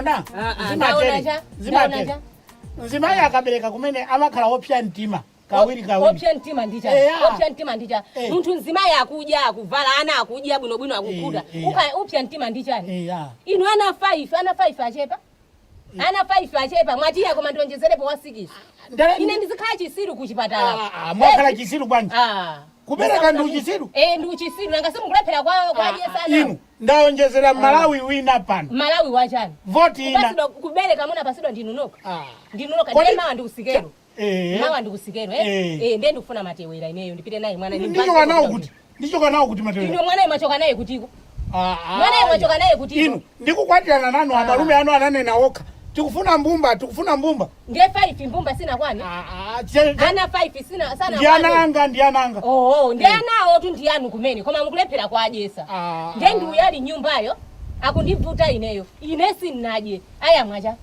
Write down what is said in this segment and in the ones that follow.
Mwaona? Ah, ah, Zimatere. ndaona cha, Zimatere. ndaona cha. Mzimayi akabereka kumene amakhala opsa mtima kawiri kawiri. Opsa mtima ndicha. Eya. Opsa mtima ndicha. Eh. Munthu mzimayi akudya, akuvala, ana akudya bwinobwino, akukhuta. Eh, eh. Upsa mtima ndichani? Eya. Inu ana 5, ana 5 achepa. Ana 5 achepa, mwatiya koma ndionjezerepo wa 6. Ine ndizikhala chisiru kuchipatala. Ah, ah, mwakhala chisiru bwanji? Ah. Kubereka ndi uchisiru? Eh, ndi uchisiru. Nanga simukulephera kwa dyesa ana. Inu ndaonjezera Malawi wina pano. Malawi wachani? Voti ina. Kupasidwa kubereka muna pasidwa ndinu nokha. Ah. Ndinu nokha. Kodi- Ndiye mawa ndikusikero. Eh. Mawa ndikusikero, eh. Eh. Eh, ndiye ndikufuna matewera ineyo ndipite naye mwana. Ndichoka nawo kuti. Ndichoka nawo kuti matewera. Inu mwana mwachoka naye kutiko. Ah, ah. Mwana mwachoka naye kutiko. Inu ndikukwatirana nanu amalume anu ananena okha. Tikufuna mbumba, tikufuna mbumba. Ndiye 5 mbumba sina kwani? Ah, ah, Ana 5 sina sana ndi ananga, ndi ananga. Oh, ndi anawo tu ndi anu kumene koma mukulephera kwa adyesa. Ah. Ndiye ndi uyali nyumbayo akundivuta ineyo. Ine sinnadye. Aya mwacha.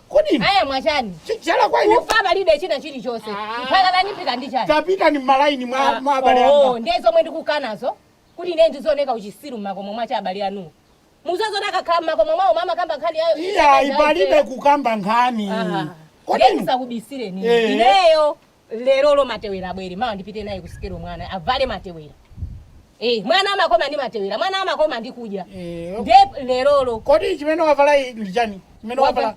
Kodi inu? Aya mwachani. Chala kwa ine. Kufa palibe china chilichonse. Ah. Mpaka lanipika ndi chani. Tapita ni malaini mwa abale Oh, anga. ndiye zomwe ndikukanazo kuti ine ndizioneka uchisiru mmakomo mwacha abale anu. Muzazona kakhala mmakomo mwawo mama kamba nkhani yayo. Iya, ipalibe kukamba nkhani. Kodi Ndiye inu? ndisakubisire nini. Eh. Ineyo lero lo matewera abwere mawa ndipite naye kusikero mwana avale matewera. Eh, mwana amakoma ndi matewera, mwana amakoma ndi kudya. Eh. Ndiye lerolo Kodi chimene wavala iyi ndi chani? Chimene wavala.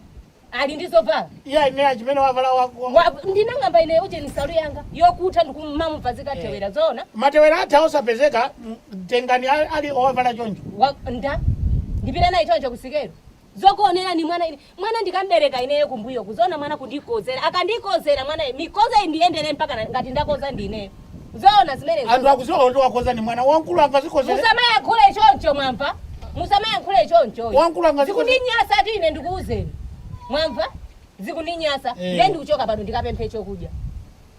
ali ndi zovala. Iya, ineya chimene wavala wako. Ndinang'amba ineyo uje nsalu yanga yokutha ndikumamubvazika tewera zona. Matewera atha osapezeka, tengani ali owavala choncho. Nda ndipita naye choncho kusikero zokuonera ni mwana ine mwana ndikambereka ineyo kumbuyo kuzona mwana kundikozera akandikozera mwana mikozo indiyendere mpaka ngati ndakoza ndineyo zoona zimenezo. Anthu akuziwa kuti wakoza ni mwana wankulu angazikozere. Musamayankhule choncho mwamva, musamayankhule choncho. Wankulu angazikozere. Zikundinyasa ti ine ndikuuzeni mwamva, zikundinyasa. Eh. Ndiye ndikuchoka pano ndikapemphe chokudya.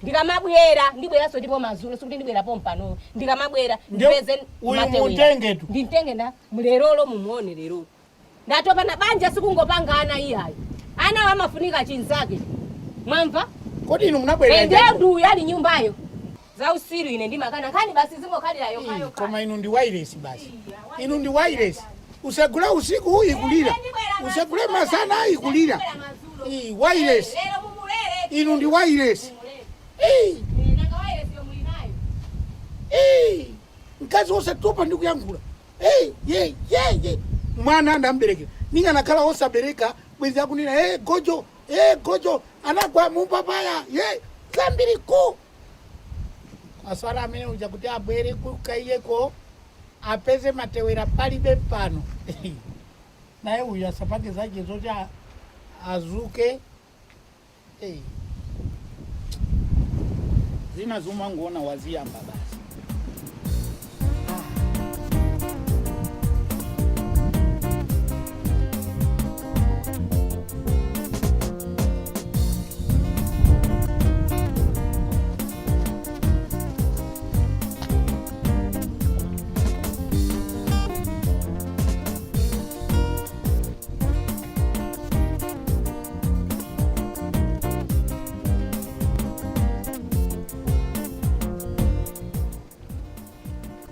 Ndikamabwera ndibweranso ndipo madzulo sikuti ndibwera pompano ndikamabwera Ndiye ndipeze uyu matewera. mutenge tu. Ndimtenge nda mlerolo mumuone lerolo. Ndatopa na banja sikungopanga ana iyayo. Ana amafunika chinzake. Mwamva? Kodi inu munabwerera Ndiye chani? nduyu ali nyumbayo. Za usiru ine ndimakana nkhani basi zingokhalira yokha Ii, yokha. Koma inu ndi wireless basi. Inu ndi wireless. Usagule usiku ikulira. Usagule masana ikulira. Ii, wireless. Lero mumulere. Inu ndi wireless. Ii. Nanga wireless yomwe inayo. Ii, mkazi wosatopa ndi kuyankhula. Hey, ye, ye, ye. Mwana ndambereka. Ninganakhala osabereka bwenzi akunena hey, gojo, hey, gojo anagwa mupapaya ye zambiri ku aswala amene uja kuti abwere kukaiyeko apeze matewera palibe pano. Naye uyu asapange zake zoti azuke. Hey. Zina zumangoona waziyamba basi.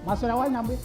Maswera wanyambe.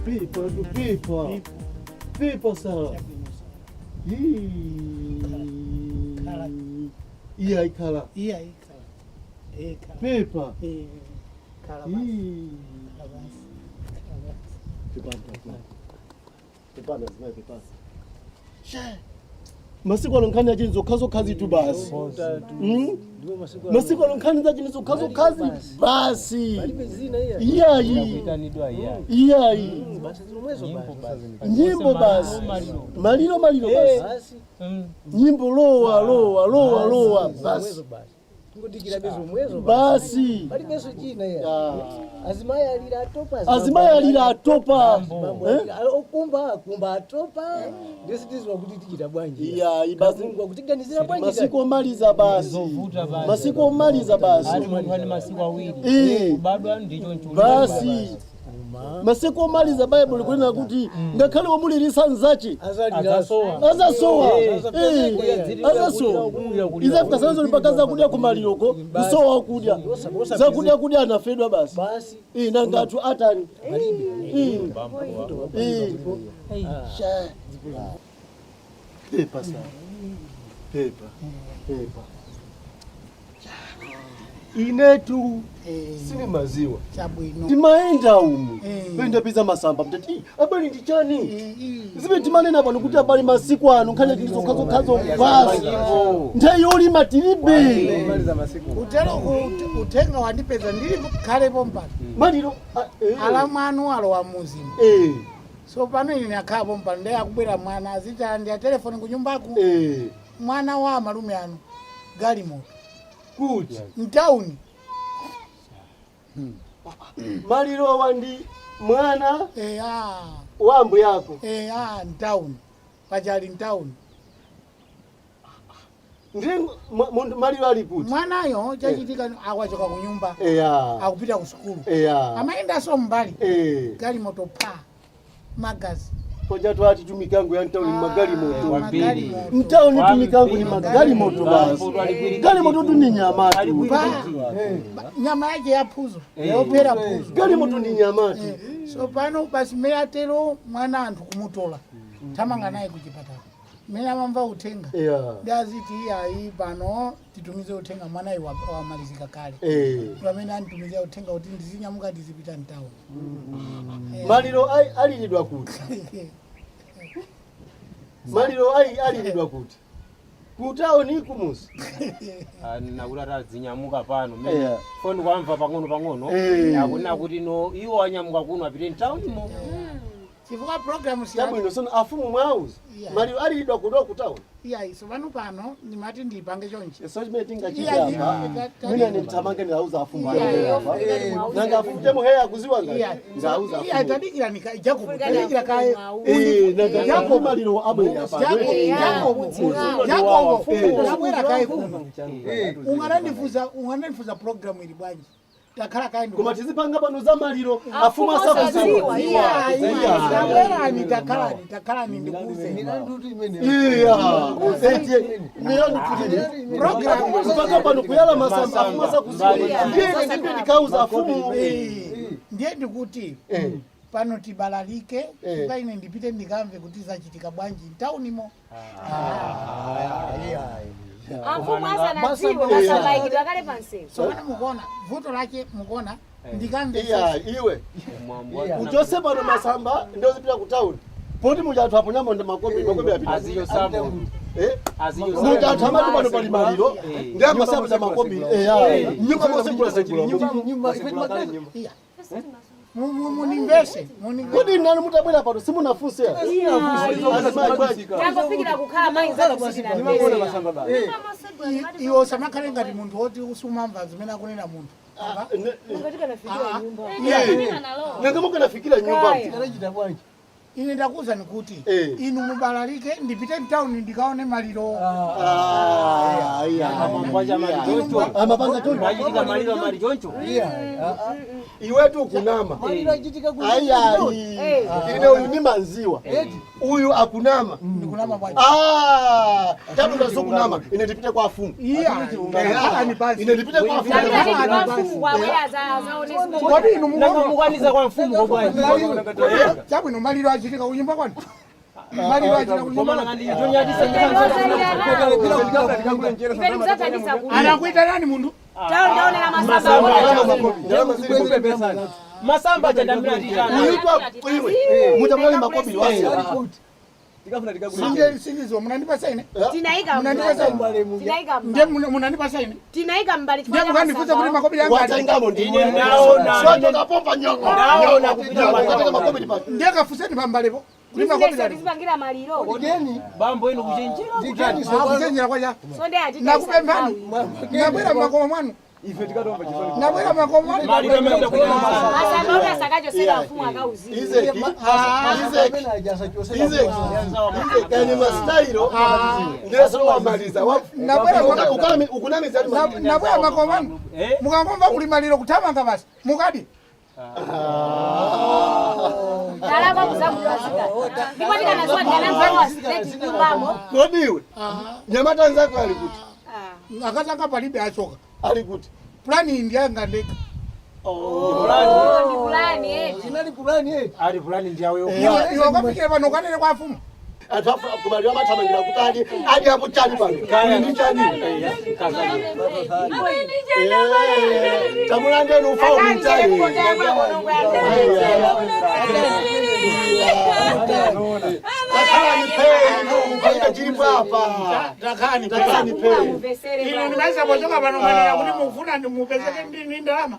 Pipa tu pipa. Pipa sawa. Khala. Iya ikhala. Iya ikhala. Eh khala. Pipa. Eh khala basi. Khala basi. Khala basi. Pipa. Pipa lazima pipa. Masiku ano nkhani yachini zokhazokhazi tu basi. Masiku ano nkhani zachini zokhazokhazi basi. Iyayi. Iyayi. Nyimbo basi. Maliro maliro basi. Nyimbo lowa lowa lowa lowa basi. Basi. Palibenso china ya Ah. azimayi alira atopa. Azimayi alira atopa. Eh? Okumba akumba atopa, ndisitizwa kuti tichita bwanji. Iyayi basi. Mulungu akutiganizira bwanji. Masiku omaliza basi. Zovuta basi. Masiku omaliza basi. Ati munthu ali masiku awiri Eh. kubadwa ndicho nchuli Basi. Masiku omaliza Baibulo likunena kuti ngakhale womulirisa nzache azasowa. Azasowa. Eh, azasowa. Izafika sanzo mpaka zakudya kumaliroko kusowa kudya zakudya kudya anafedwa basi. Basi. Eh, nanga anthu atani. Eh. Eh. Sha. Pepa sana. Pepa. Pepa. Inetu sini maziwa. Chabwino. Timaenda umu. Eh. Penda peza masamba mtati. "Ii, abali ndi chani?" Eh, eh. Zibe timanena pano kuti abali masiku ano nkhani tilizokhazokhazo basi. Nthawi yolima tilibe. Utero uthenga wandipeza ndili khalepo mpano. Maliro. Ah, eh. Alamu anu alowa muzimu. Eh. So pano ine nakhapo mpano ndiye akubwera mwana aziti ndi telefoni kunyumbaku. Eh. Mwana wa malume anu galimoto Kuti. mtauni. Maliro wandi mwana Eh ah. wa ambu yako. Eh ah mtauni. Pachali mtauni. Ndiye munthu maliro ali kuti. Mwanayo chachitika awachoka kunyumba Eya. akupita ku sukulu. Eya. Amayendanso mbali. Eh. Galimoto pa magazi. Koja twati tumikango ya mtauni magali moto. Magalimoto. Mtauni tumikango ni magali moto basi. Gali moto tu ni nyama tu. Pa. Nyama yake ya phuzo. Yophera phuzo. Gali moto ni nyama tu. Eh, so pano basi mmene atero mwana anthu kumutola thamanga naye kuchipatala mmene amamva uthenga Eya. ndi aziti iyayi pano titumize uthenga mwanayi wamalizika kale. Eh. Pamene anditumizira uthenga kuti ndizinyamuka ndizipita mtawuni. Maliro alilidwa kuti. Maliro alilidwa kuti. Kutaoni kumusi. Nakuti atazinyamuka pano Eya. foni kwamva pang'ono pang'ono Eh. akunena kuti no iwo anyamuka kuno apite mtaunimo. Chifukwa program si Chabwino, sono afumu mwauza Yeah. maliro alidwa kudowa kutauni. Iyayi, sopano pano ndimati ndipange chonchi. So chimene tingachite Yeah, apa, yeah. mwina ndithamange ndauza afumu Yeah, alere apa. Nanga afumu temuheya akuziwa ngati Iya. ndauza Iya, afumu. tadikira nika Jacob, tadikira kaye. Eh, nanga Jacob maliro abwera pano. Jacob, Jacob, Jacob, abwera kaye kuno. Unganandifuza program ili bwanji. Takhala kaye ndi. Koma tizipanga pano za maliro afumu asakuziwa. Iya, iya, tabwerani, takhalani, takhalani ndikuuze. Milandu imene. Iya, eti milandu kuti Program mpaka pano kuyala masamba afumu asakuziwa. Ndiye ine ndiye ndikauza afumu. Ndiye ndikuti pano tibalalike, chifukwa ine ndipite ndikamve kuti zachitika bwanji mtaunimo. Amfumu asanadziwe masambayikidwa kale pansewu. Sopano mukuona vuto lake, mukuona ndikamve. Iya, iwe uchose pano masamba ndio zipita ku town poti muja anthu aponyamo ndi makobi, makobi apita. Aziyo sambo. Eh, Aziyo muja anthu amati pano pali maliro ndi amasamba makobi. Eh, nyumba mose kula nyumba. Nyumba Iya. Munimvese, munimvese. Kodi nanu mutabwera pano simunafunse? Azimayi bwanji? Tangofikira kukhala mayi zakusikira. Iwe usamakhale ngati munthu woti usumamva zimene akunena munthu. Amva? Nanga mukanafikira nyumba? Tikanachita bwanji? Ine ndakuwuzani kuti Eh. inu mubalalike, ndipite mtawuni ndikaone maliro. Ah, iya. Amangwaja mali choncho. Amapanga choncho. Machitika maliro mali choncho. Iwetu kunama. Maliro achitika ku. Ayayi, ine uyu ni manziwa uyu akunama. Ndikunama bwanji? Ah, chabwino, sokunama ine ndipite kwa afumu. Iya, ani basi. Ine ndipite kwa afumu. Wabwera zaonesa. Kodi inu Nanga mukuona mukwaniza kwa mfumu ko bwanji? Chabwino, maliro achitika kunyumba kwanu, maliro achitika kunyumba Koma kwanu. nanga ndichonyadisa. Ife tikuzathandiza kuti Anakuita nani munthu? taonera masamba. Ndalama zili. Masamba chandamira titana. Uyitwa iwe mutamwali makobiri wasi. Sinje sindizo munandipasa ine. Tinayika Munandipasa ine. tinayika Ndiye munandipasa ine. tinayika mbali. Ndiye mukandifunsa kuti makobiri anga ali. Watengamo ndi Ine ndaona. swacho kapomba nyongo. Ndaona kupita Nyongo, kwa katenga makobiri pa. Ndiye kafuseni pambalepo kuti makobiri ali. Tizipangira maliro. Dikeni. Bambo inu kuchenjera. Dikeni. Ah, kuchenjera kwacha. Sonde achita. Nakupemphani, nabwera makoma mwanu, nabwera makoma mwanu. Maliro amene kuita masamba. Masamba kuti asakachosera mfumu akauziwa. Izeki, Izeki, Izeki, Izeki, mastailo ndiye wamaliza. Nabwera Ukunamiza ati Nabwera makoma mwanu. Eh? Mukangomva kuli maliro kuthamanga basi mukadi. Talakwa kuzamukazika. Ndipo tikanasiwa tikanamvawa straight nyumbamo. Kodi iwe nyamata nzako ali kuti? Akatanga palibe, achoka. Ali kuti? Plani iyi ndiyanga ndekha. Oh, ndi pulani eh. Inali pulani eh. Ali fulani ndiyawe. Iwe ukafikire pano ukanene kwa afumu. Anthu afa kumaliro amathamangira kuti ali ali apo chani pano Kaya. ndi chani? Tamulandeni ufa umutani. Takhalani peni ukaita chilipo apa. Takhani. Takhani peni. Inu ndikayisa pochoka pano manena kuti mukufuna mupezeke ndi ndalama.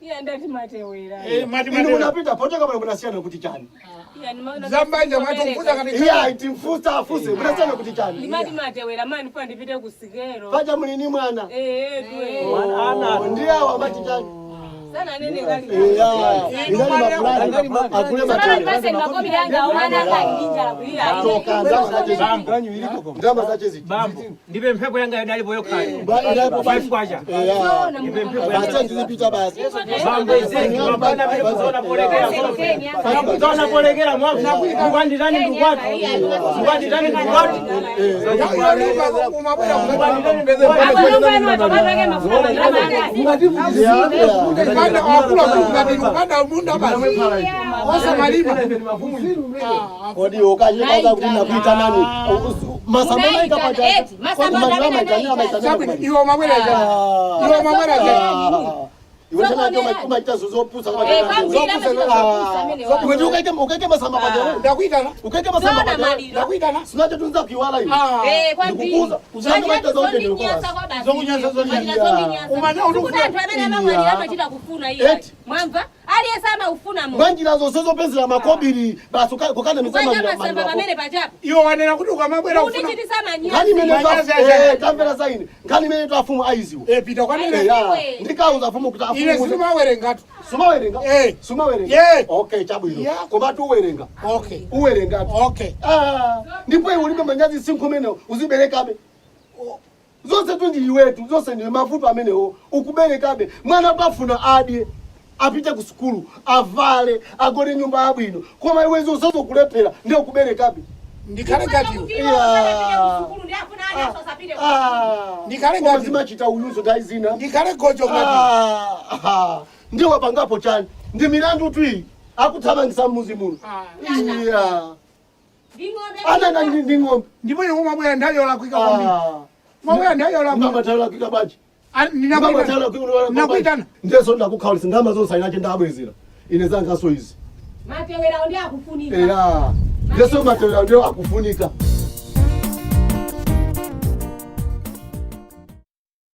Iya, ndati matewera. Eh, mwati Inu matewera. munapita pochoka pano munasiyana kuti chani? Iya, nimaona Zambanja mwati kufuza kati. Iya, timfusa afuse munasiyana kuti chani? Ndimati matewera mani pa ndipite kusikelo. Paja mulini mwana. Eh, tuwe. Ana. Ndiye awo amati chani? Sana nene kali. Iya, inali mapulani agule matewera. Paseni makobiri anga aumana anga ndinjala kuita. Toka ndalama zache ziti. Ndalama zache ziti. Bambo, ndipe mphepo yanga yadalipo yokhale. Ilapo Five kwacha. Iya. Ndipe mphepo yanga. Basi ndizipita basi. Bambo izeki, mapana mene kuzoona polekera. Kuzoona polekera mwafu. Mukanditani ndikukwati. Mukanditani ndikukwati. Umabwera. Apo nyumba yanu atokatwake mafuta mandalama. Kupanda wakula ngati kupanda munda basi. Osamalima. Kodi ukachikaza kuti nakuita nani? Masamba naika paja. Eti, masamba Kodi ndamene maitanira naika. maitanira Chabwino, kumali. iwe umabwera chani? Iwe umabwera chani? Iwe tena ndio umaita zozopusa kama Eh, kwambiri amachita zopusa amene wawo. Iwe ukaike ukaike masamba paja wewe. Ndakuitana. Ukaike masamba Zoona paja. maliro. Ndakuitana. Sinacho tunza kuiwala iwe. Ah. Eh, kwambiri. Ndikukuza. Usanga maita zote ndio Zondinyasa kwa basi. Zokunyasa, zonyasa. Machita zondinyasa. Umanya uli Sikuti anthu amene amamwalira amachita kufuna iya. Eti. Mwamva? Aliyense amaufuna moyo. Mwanjira zonse zopezera makobiri basi kukanamiza Kupanja maliro masamba ako. pamene pachapo. Iwo wanena kuti ukamabwera ufuna Kundichitisa Nkhani manyazi. imene Manyazi aja. tamvera saine, nkhani imene tafumu aiziwa. Eh, pita kwanene. Eya, ndikauza afumu kuti Ine afumu simawerengatu. sumawerenga. Eh. Sumawerenga. Yeah. Okay, chabwino. Yeah. Komatu uwerenga. Okay. Uwerengatu. Okay. Ah, ndipo iwe ulibe manyazi sinkhu umenewo uziberekabe. Zonse tu ndi iwetu, zonse ndi mavuto amenewo ukuberekabe. Mwana pafuna adye, apite ku sukulu, avale, agone nyumba yabwino, koma iwe zonse zokulephera ndiye ukuberekabe. Ndikhale ngati iwe. Ah, Ndikhale koma ngati- zimachita uyuzo nthawi zina. Ndikhale gojo ngati iwe. Ah, ah, ndiye wapangapo chani? Ndi milandu tu iyi akuthamangisa mmuzi muno. Iya, ananga ndi ng'ombe. Ndipo ine umabwera nthawi yolakwika kwambiri. Ah. Mabwera nthawi yolakwika. Ngamathalakika bwanji? Ah, ndinakuitana. Ndinakuitana. Ndeso ndakukhaulisa ndalama zonse ayinache ndabwezera ine zangaso izi. Matewerawo ndi akufunika. Eya, ndeso matewera ndiyo akufunika.